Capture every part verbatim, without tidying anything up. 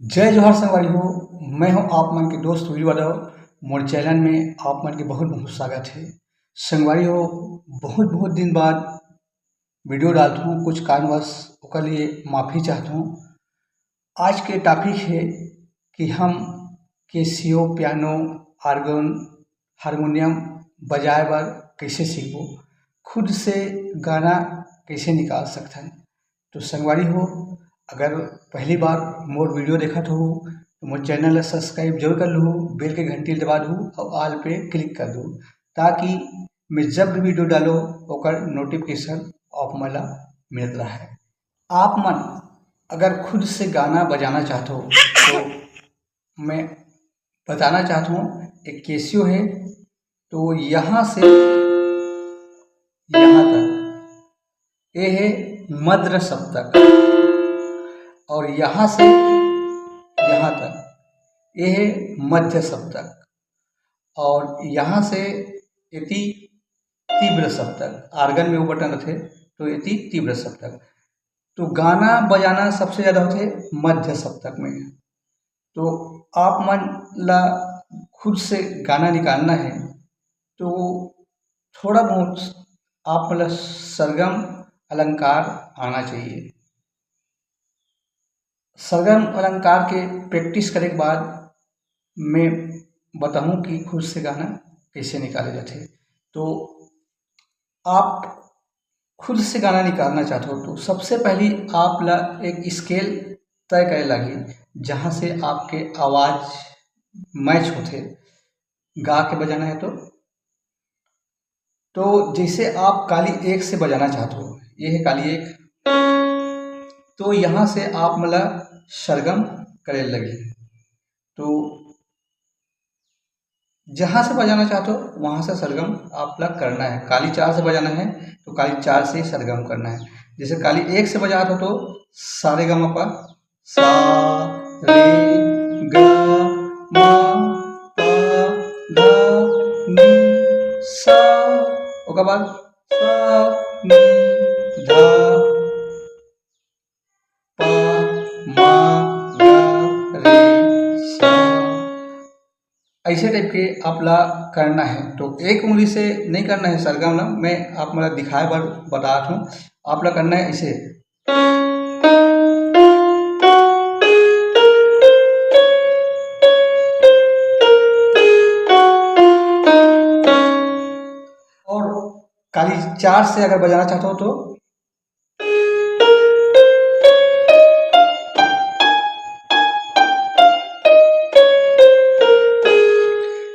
जय जोहार संगवारी हो, मैं हूं आप मन के दोस्त वीर यादव। मोर चैनल में आप मन के बहुत बहुत स्वागत है। संगवारी हो, बहुत बहुत दिन बाद वीडियो डालत हूं, कुछ कारणवश ओकर लिए माफी चाहत हूं। आज के टॉपिक है कि हम कैसियो, पियानो, ऑर्गन, हारमोनियम बजाए बर कैसे सीखबो, खुद से गाना कैसे निकाल सकथन। तो संगवारी हो, अगर पहली बार मोर वीडियो देखत हो तो मोर चैनल ला सब्सक्राइब जरूर कर लू, बेल के घंटी दबा दू और ऑल पे क्लिक कर दू, ताकि मैं जब भी वीडियो डालो ओकर नोटिफिकेशन आप मन ला मिलत रहे। आप मन अगर खुद से गाना बजाना चाहत हो तो मैं बताना चाहत हूँ, एक कैसियो है, तो यहाँ से यहाँ तक ये है मध्य सप्तक, और यहाँ से यहाँ तक ये है मध्य सप्तक, और यहाँ से एती तीव्र सप्तक, ऑर्गन में वो बटन रथे तो एती तीव्र सप्तक। तो गाना बजाना सबसे ज़्यादा होथे मध्य सप्तक में। तो आप मन ला खुद से गाना निकालना है तो थोड़ा बहुत आप मन ला सरगम अलंकार आना चाहिए। सरगम अलंकार के प्रैक्टिस करे के बाद मैं बताऊँ कि खुद से गाना कैसे निकाले जाथे। तो आप खुद से गाना निकालना चाहते हो तो सबसे पहली आप ला एक स्केल तय करे लागी, जहाँ से आपके आवाज़ मैच होथे। गा के बजाना है तो, तो जैसे आप काली एक से बजाना चाहते हो, ये है काली एक, तो यहाँ से आप मन ला सरगम करे लगी। तो जहाँ से बजाना चाहते हो वहाँ से सरगम आप ला करना है। काली चार से बजाना है तो काली चार से ही सरगम करना है। जैसे काली एक से बजात हो तो सा रे गा मा पा, सा रे गा मा पा धा नी सा, ओकर बाद सा नी धा पा मा गा रे सा। ऐसे टाइप के आप ला करना है। तो एक उंगली से नहीं करना है सरगम ला, मैं आप मन ला दिखाए बर बतात हूँ, आप ला करना है ऐसे। और काली चार से अगर बजाना चाहते हो तो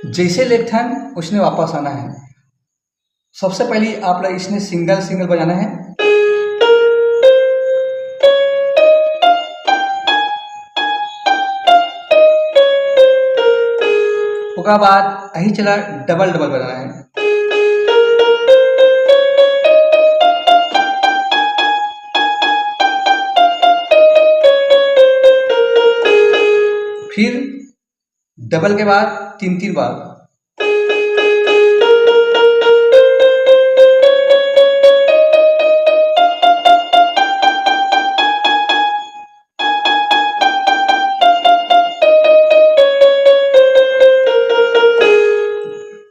जैसे लेफ्ट हैंड उसने वापस आना है। सबसे पहले आप ला इसने सिंगल सिंगल बजाना है। ओकर बाद यही चला डबल डबल बजाना है। फिर डबल के बाद तीन तीन बार।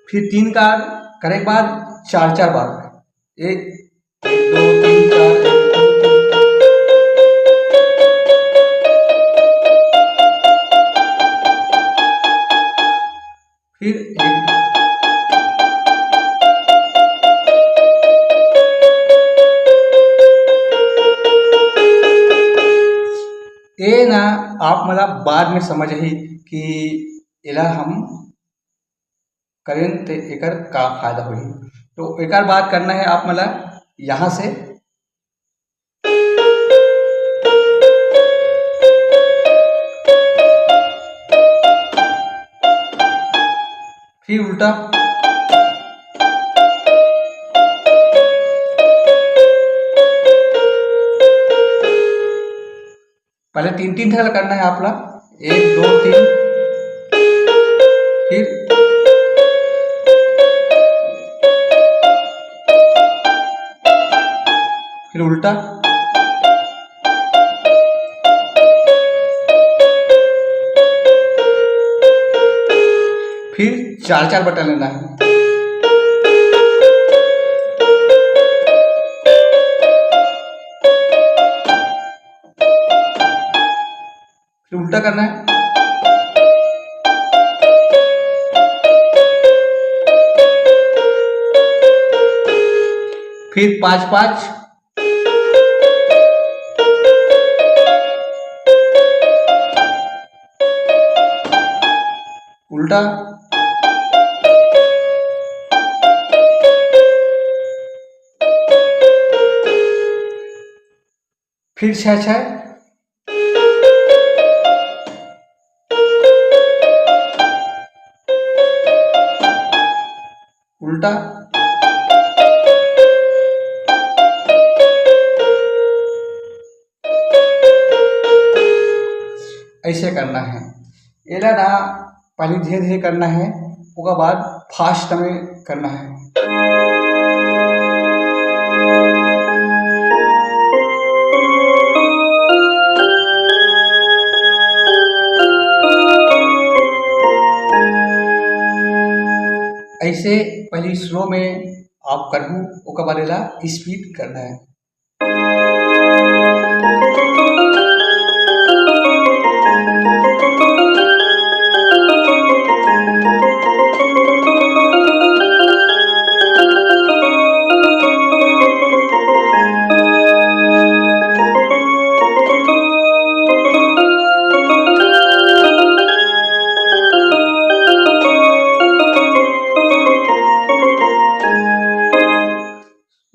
फिर तीन बार करे के बाद चार चार बार, एक, एक, दो, तीन, चार, एक, दो, तीन, चार। फिर एक। ए ना, आप मन ला बाद में समझ आही कि एला हम करेन ते एकर का फायदा होही। तो एकर बात करना है आप मन ला यहाँ से। फिर उल्टा। पहले तीन तीन ठन करना है आप ला, एक, दो, तीन, फिर, फिर उल्टा। फिर चार चार बटन लेना है। फिर उल्टा करना है। फिर पाँच पाँच, उल्टा। फिर छः छः, उल्टा। ऐसे करना है। एला ना पहले धीरे धीरे करना है, ओकर बाद फास्ट में करना है। ऐसे पहले स्लो में आप करहू, ओकर बाद एला स्पीड करना है।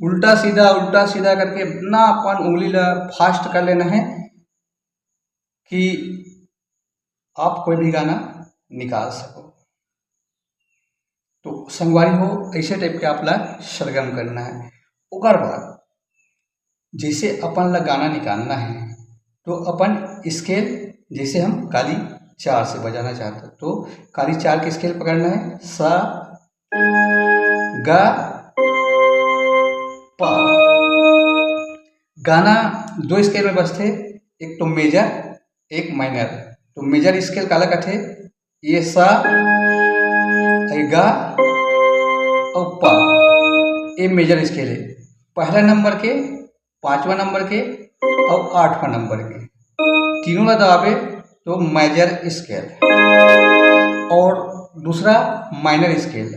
उल्टा सीधा, उल्टा सीधा करके ना अपन उंगली ला फास्ट कर लेना है कि आप कोई भी गाना निकाल सको। तो संगवारी हो, ऐसे टाइप के आप ला सरगम करना है। ओकर बाद जैसे अपन ला गाना निकालना है, तो अपन स्केल, जैसे हम काली चार से बजाना चाहते हैं, तो काली चार के स्केल पकड़ना है, सा, गा, पा। गाना दो स्केल में बजथे, एक तो मेजर, एक माइनर। तो मेजर स्केल काला कथे? ये सा, ये गा और पा, ये मेजर स्केल है। पहला नंबर के, पांचवा नंबर के और आठवां नंबर के, तीनों ला दबाबे तो मेजर स्केल। और दूसरा माइनर स्केल,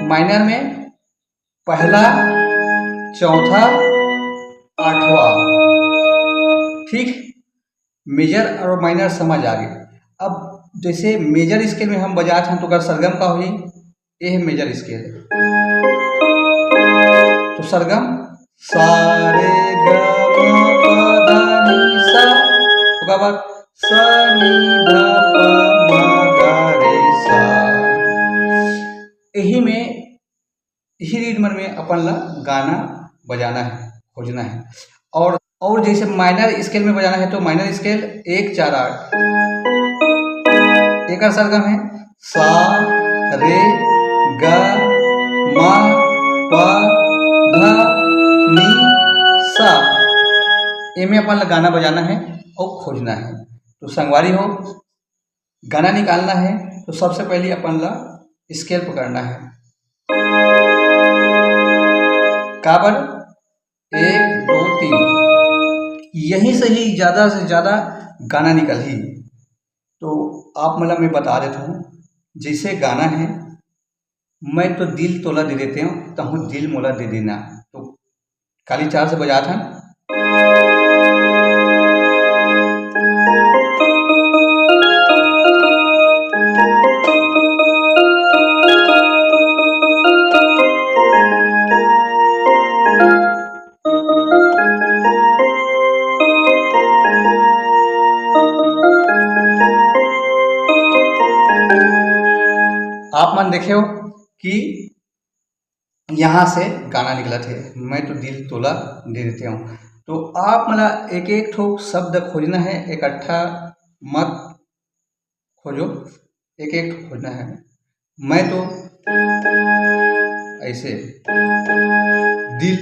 माइनर में पहला, चौथा, आठवां। ठीक, मेजर और माइनर समझ आ गए। अब जैसे मेजर स्केल में हम बजात हन, तो ओकर सरगम का होही? ये है मेजर स्केल। तो सरगम सा रे ग म प ध नि सा, ओकर बाद सा नि ध प म ग रे सा। यही में, यही रिदम में अपन ला गाना बजाना है, खोजना है। और, और जैसे माइनर स्केल में बजाना है, तो माइनर स्केल एक चार आठ, एकर सरगम है सा रे ग म प ध नि सा। एमे अपन ला गाना बजाना है और खोजना है। तो संगवारी हो, गाना निकालना है, तो सबसे पहले अपन ला स्केल पकड़ना है। काबर? एक, दो, तीन, यहीं से ही ज्यादा से ज्यादा गाना निकलही। तो आप मन ला मैं बता देता हूँ, जैसे गाना है, मैं तो दिल तोला दे देते हूँ, तहूँ दिल मोला दे देना। तो काली चार से बजात हन। आप मन देखे हो कि यहाँ से गाना निकलत हे, मैं तो दिल तोला दे देते हूँ। तो आप मन ला एक एक ठो शब्द खोजना है, इकट्ठा मत खोजो, एक एक ठो खोजना है। मैं तो ऐसे दिल,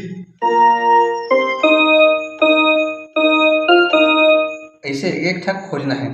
ऐसे एक एक ठा खोजना है।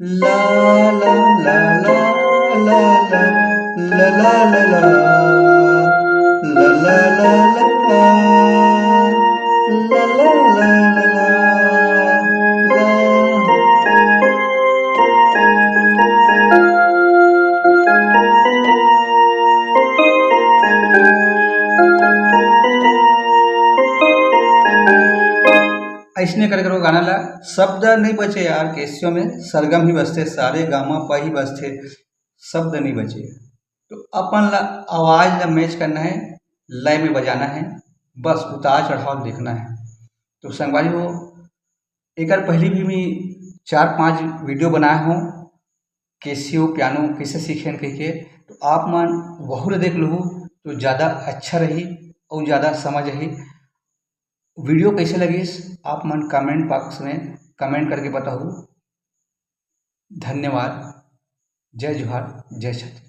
ला ला ला ला ला ला ला ला ला ला ला ला ला ला ला ला। ऐसने करके वो गाना ला, शब्द नहीं बचे यार केसियो में, सरगम ही बजथे, सारे गामा पा ही बजथे, शब्द नहीं बचे। तो अपन ला आवाज ला मैच करना है, लय में बजाना है, बस उतार चढ़ाव देखना है। तो संगवारी हो, एकर पहले भी मैं चार पांच वीडियो बनाए हूँ, केसियो पियानो कैसे सीखेन कह के, तो आप मन वहू ला देख लहू तो ज़्यादा अच्छा रही और ज़्यादा समझ आही। वीडियो कैसे लगिस आप मन कमेंट बॉक्स में कमेंट करके बताहू। धन्यवाद। जय जोहार, जय छत्तीसगढ़।